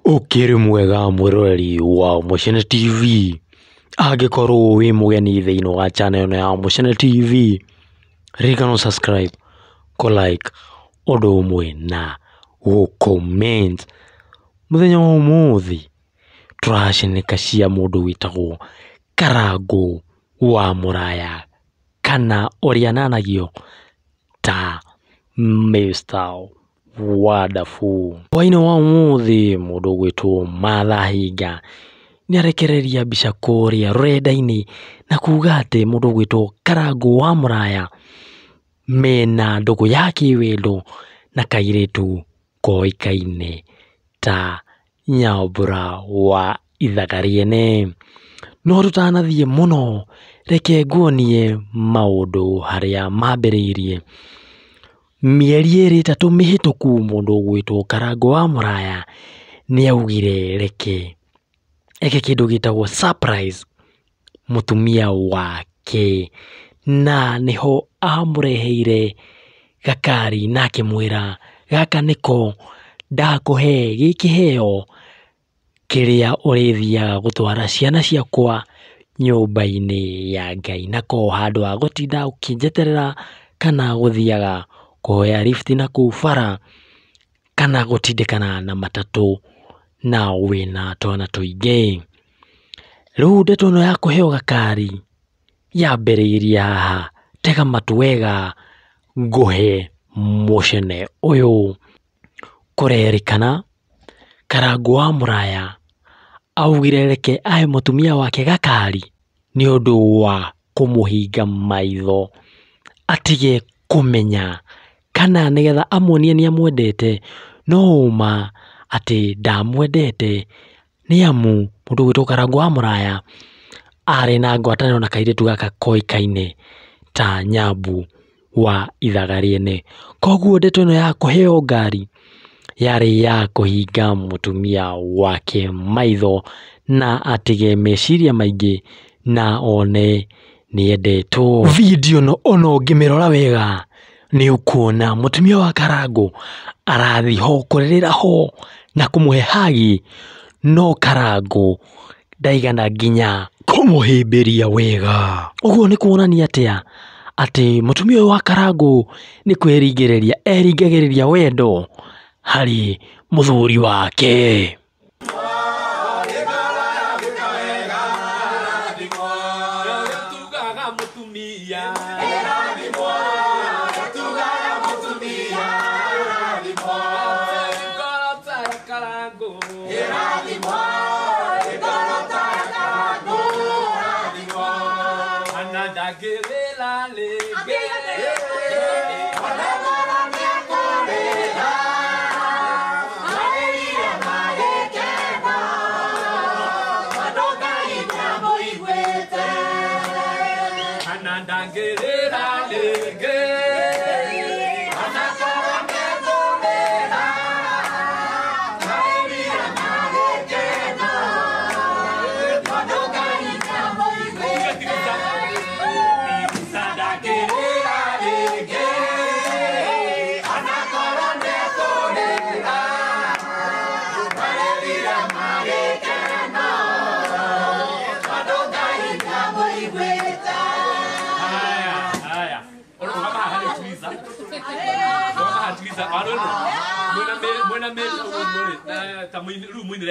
Ũkĩrĩ mwega mwĩroreri wa Mũcene TV, angĩkorwo wĩ mũgeni thĩinĩ wa channel ĩno ya Mũcene TV, ririkana subscribe, kũ like ũndũ ũmwe na gũ comment. Mũthenya wa ũmũthĩ tũraceneka cia mũndũ wĩtagwo Karangũ wa Mũraya kana ũrĩa ananagio ta Mr Wonderful. Hwaĩ-inĩ wa ũmũthĩ mũndũ ũgwĩtwo Martha Hinga nĩarekereria mbica kũrĩa rũrenda-inĩ na kuga atĩ mũndũ ũgwĩtwo Karangũ wa Mũraya mena ndũgũ ya kĩwendo na kairĩtu koĩkaine ta Nyambura wa Ithaga Rĩene. No tũtanathiĩ mũno, reke nguonie maũndũ harĩa mambĩrĩirie. Mĩeri ĩrĩ ĩtatũ mĩhĩtũku mũndũ ũgwĩtwo Karangũ wa Mũraya nĩaugire reke eke kĩndũ gĩtagwo surprise mũtumia wake, na nĩho amũreheire gakari na akĩmwĩra gaka nĩko ndakũhe gĩ kĩheo kĩrĩa ũrĩthiaga gũtwara ciana ciakwa nyũmba-inĩ ya Ngai, nako handũ ha gũtinda ũkĩnjeterera kana gũthiaga kũhoya lift nakũu bara kana gũtindĩkana na matatũ na wĩna twana tũingĩ. Rĩu ndeto ĩno ya kũheo gakari yambĩrĩirie haha, tega matũ wega ngũhe mũcene ũyũ. Kũrerĩkana Karangũ wa Mũraya augire reke ahe mũtumia wake gakari nĩ ũndũ wa kũmũhinga maitho atige kũmenya kana nĩgetha amuonie nĩ amwendete, no ũma atĩ ndamwendete nĩ amu mũndũ ũgwĩtwo Karangũ wa Mũraya arĩ na ngwatanĩro na kairĩtu gaka koĩkaine ta Nyambu wa Ithaga Rĩene. Koguo ndeto ĩno ya kũheo ngari yarĩ ya kũhinga mũtumia wake maitho na atige meciria maingĩ na one nĩendetwo. Video ĩno ona ũngĩmĩrora wega nĩ ũkuona mũtumia wa Karangũ arathiĩ ho kũrĩrĩra ho na kũmũhe hagi, no Karangũ ndaigana nginya kũmũhĩmbĩria wega. Ũguo nĩ kuonania atĩa? Atĩ mũtumia ũyũ wa Karangũ nĩ kwĩringĩrĩria eringagĩrĩria wendo harĩ mũthuri wake.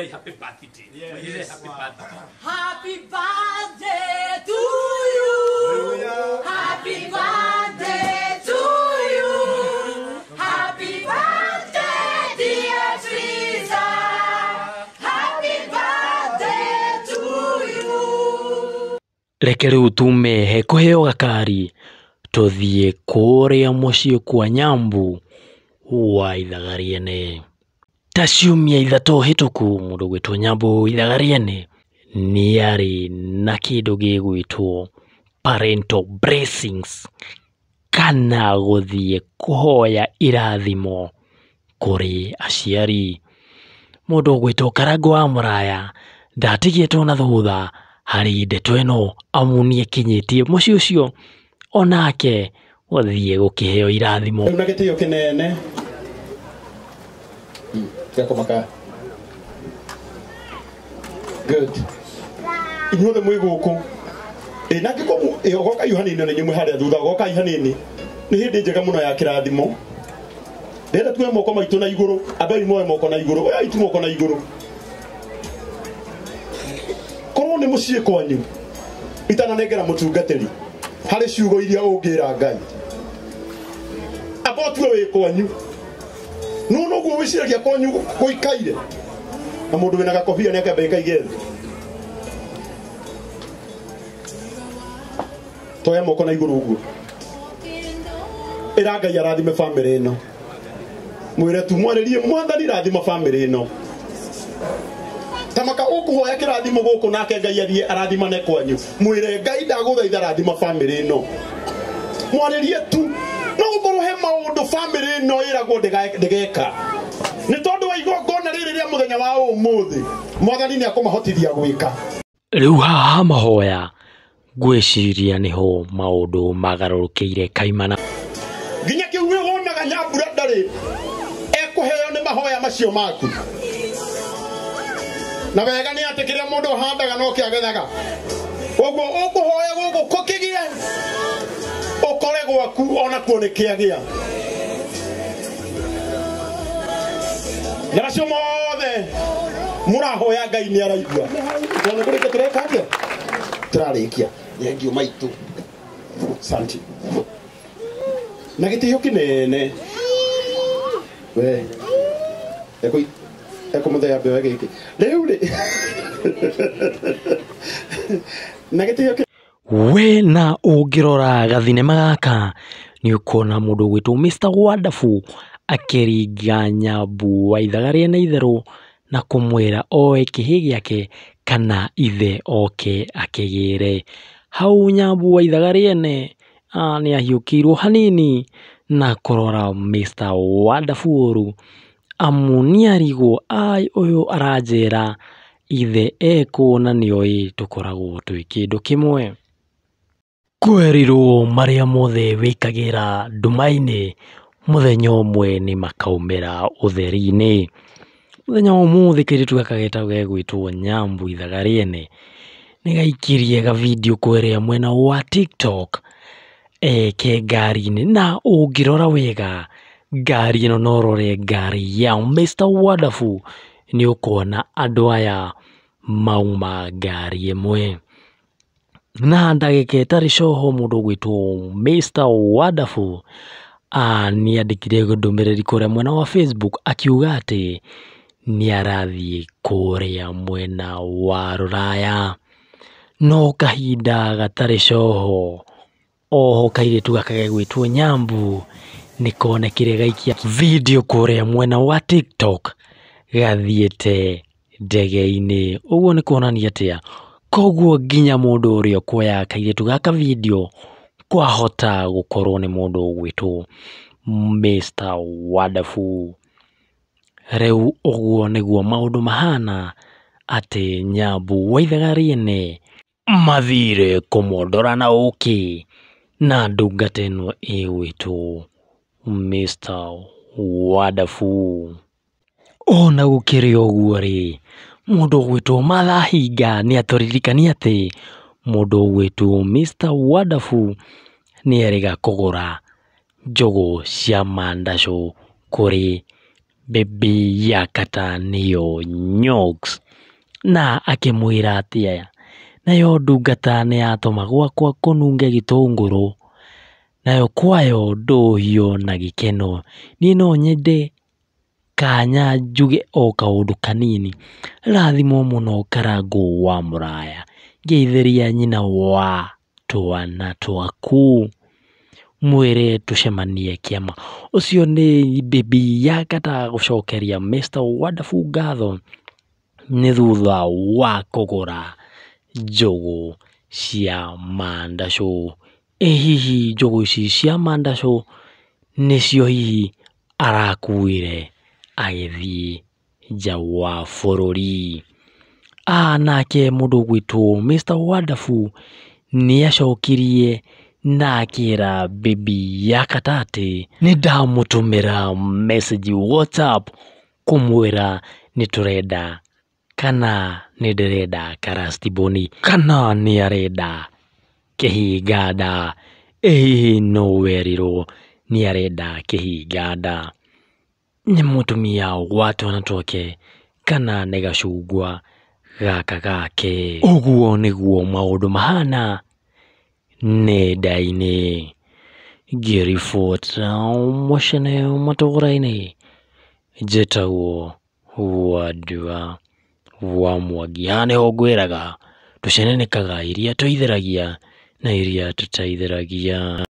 Happy birthday. Happy birthday. Happy birthday to you. Happy birthday to you. Happy birthday, dear Teresa. Happy birthday to you. Reke rĩu tume he kũheo gakari tũthiĩ kũrĩa mũciĩ kwa Nyambu wa Ithaga Rĩene. Ta ciumia ithatũ hĩtũku mũndũ ũgwĩtwo Nyambu Ithaga Rĩene nĩarĩ na kĩndũ gĩgwĩtwo parental blessings kana gũthiĩ kũhoya irathimo kũrĩ aciari. Mũndũ ũgwĩtwo Karangũ wa Mũraya ndatigĩtwo na thutha harĩ ndeto ĩno amu nĩekinyĩtie mũciĩ ũcio onake gũthiĩ gũkĩheo irathimo. Rĩu na gĩtĩo kĩnene gĩakũmaka Good. Inyuothe mwĩ gũkũ. Ĩ na angĩkorwo ũgoka iu hanini na inyuĩ mwĩ harĩa thutha ũgoka iu hanini. Nĩ hĩndĩ njega mũno ya kĩrathimo. Ndĩrenda tuoe moko maitũ na igũrũ, andũ anyu moe moko na igũrũ, oyai tu moko na igũrũ. Korwo nĩ mũciĩ kwanyu, itananengera mũtungatĩri, harĩ ciugo iria ũngĩra Ngai. Amba ũtue wĩ kwanyu. No noguo wĩciragia kwanyu gũikaire. Na mũndũ wĩna gakobia nĩakĩambe ĩkaige thĩ. Toya moko na igũrũ ũguo. Ĩra Ngai arathime bamĩrĩ ĩno. Mwĩre tu mwarĩrie Mwathani rathima bamĩrĩ ĩno. Tamaka ũkũhoya kĩrathimo gũkũ nake Ngai athiĩ arathimane kwanyu. Mwĩre Ngai ndagũthaitha rathima bamĩrĩ ĩno. Mwarĩrie tu. No gũkorwo he maũndũ bamĩrĩ ĩno ĩragwo ndĩgeka. Nĩ tondũ wa igongona rĩrĩ rĩa mũthenya wa ũmũthĩ, Mwathani nĩ akũmahotithia gwĩka. Rĩu haha mahoya ngwĩciria nĩho maũndũ magarũrũkĩire kaimana. Nginya kĩu wonaga Nyambura ndarĩ ekũheo nĩ mahoya macio maku. Na wega nĩ atĩ kĩrĩa mũndũ ahandaga no kĩagethaga. Ũguo ũkũhoya gũkũ kũkĩgĩe, ũkore gwaku onakuo nĩ kĩagĩa. Na macio mothe mũrahoya Ngai nĩ araigua. Tondũ kũrĩkia tũreka atĩa? Tũrarĩkia. Thengiũ maitũ. Santi. Na gĩtĩo kĩnene. We. Ekũmũthea mbeo gĩkĩ. Rĩu rĩ. Na gĩtĩo kĩ We na ũngĩrora gathinema gaka nĩ ũkuona mũndũ ũgwĩtwo Mr Wonderful akĩringa Nyambu wa ithaga rĩa na itherũ na kũmwĩra oe kĩhĩ gĩake kana ithe oke akĩgĩre. Hau Nyambu wa ithaga rĩene nĩ ahiũkĩirwo hanini na kũrora Mr Wonderful ũru amu nĩarigwo ai ũyũ aranjĩra ithe ekũ na nĩoĩ tũkoragwo twĩ kĩndũ kĩmwe. Kwerirwo marĩa mothe wĩkagĩra nduma-inĩ mũthenya ũmwe nĩ makaumĩra ũtheri-inĩ. Mũthenya wa ũmũthĩ kairĩtu gaka getagwo gegwĩtwo Nyambu ithaga rĩene nĩ gaikirie ga video kũrĩa mwena wa TikTok ke ngari-inĩ na ũngĩrora wega ngari ĩno no ũrore ngari ya Mr Wonderful nĩ ũkuona andũ aya mauma ngari ĩmwe. Na ndagĩka ĩtarĩ coho mũndũ ũgwĩtwo Mr Wonderful nĩandĩkire ndũmĩrĩri kũrĩa mwena wa Facebook akiuga atĩ nĩarathiĩ kũrĩa mwena wa rũraya. No kahinda gatarĩ coho oho kairĩtu gaka gegwĩtwo Nyambu nĩkonekire gaikia video kũrĩa mwena wa TikTok gathiĩte ndege-inĩ. Ũguo nĩ kuonania atĩa? Koguo nginya mũndũ ũrĩa ũkuoya kairĩtu gaka video kwahota gũkorwo nĩ mũndũ ũgwĩtwo Mr Wonderful. Rĩu ũguo nĩguo maũndũ mahana atĩ Nyambu wa ithaga rĩene mathire kũmondora na ũkĩ na ndungata ĩno ĩgwĩtwo Mr Wonderful. Ona gũkĩrĩ ũguo rĩ, mũndũ ũgwĩtwo Martha Hinga nĩatũririkania atĩ mũndũ ũgwĩtwo Mr Wonderful nĩerĩga kũgũra njũgũ cia mandacũ kũrĩ Baby Yakata nĩyo Nyox na akĩmwĩra atĩa nayo ndungata nĩyatũma gwakwa kũnunge gĩtũngũrũ nayo kwayo ndũhio na gĩkeno. Niĩ no nyende kanya njuge o kaũndũ kanini. Rathimwo mũno Karangũ wa Mũraya, ngeithĩria nyina wa twana twaku, mwĩre tũcemanie kĩama. Ũcio nĩ Baby Yakata gũcokeria Mr Wonderful ngatho nĩ thutha wa kũgũra njũgũ cia mandacũ. Ĩ hihi njũgũ ici cia mandacũ nĩcio hihi arakuire agĩthiĩ nja wa bũrũri? Nake mũndũ ũgwĩtwo Mr Wonderful nĩacokirie na akĩra Baby Yakata atĩ nĩndamũtũmĩra message WhatsApp kũmwĩra nĩtũrenda Kana nĩ ndĩrenda karastiboni? Kana nĩ arenda kĩhinganda? Ĩ hihi nũ werirwo nĩ arenda kĩhinganda? Nĩ mũtumia wa twana twake kana nĩ gacungwa gaka gake? Ũguo nĩguo maũndũ mahana nenda-inĩ. Ngĩribota mũcene matũra-inĩ, njĩtagwo Wandua wa Mwangi. Haha nĩho ngwĩraga tũcenenekaga iria tũithĩragia na iria tũtaithĩragia.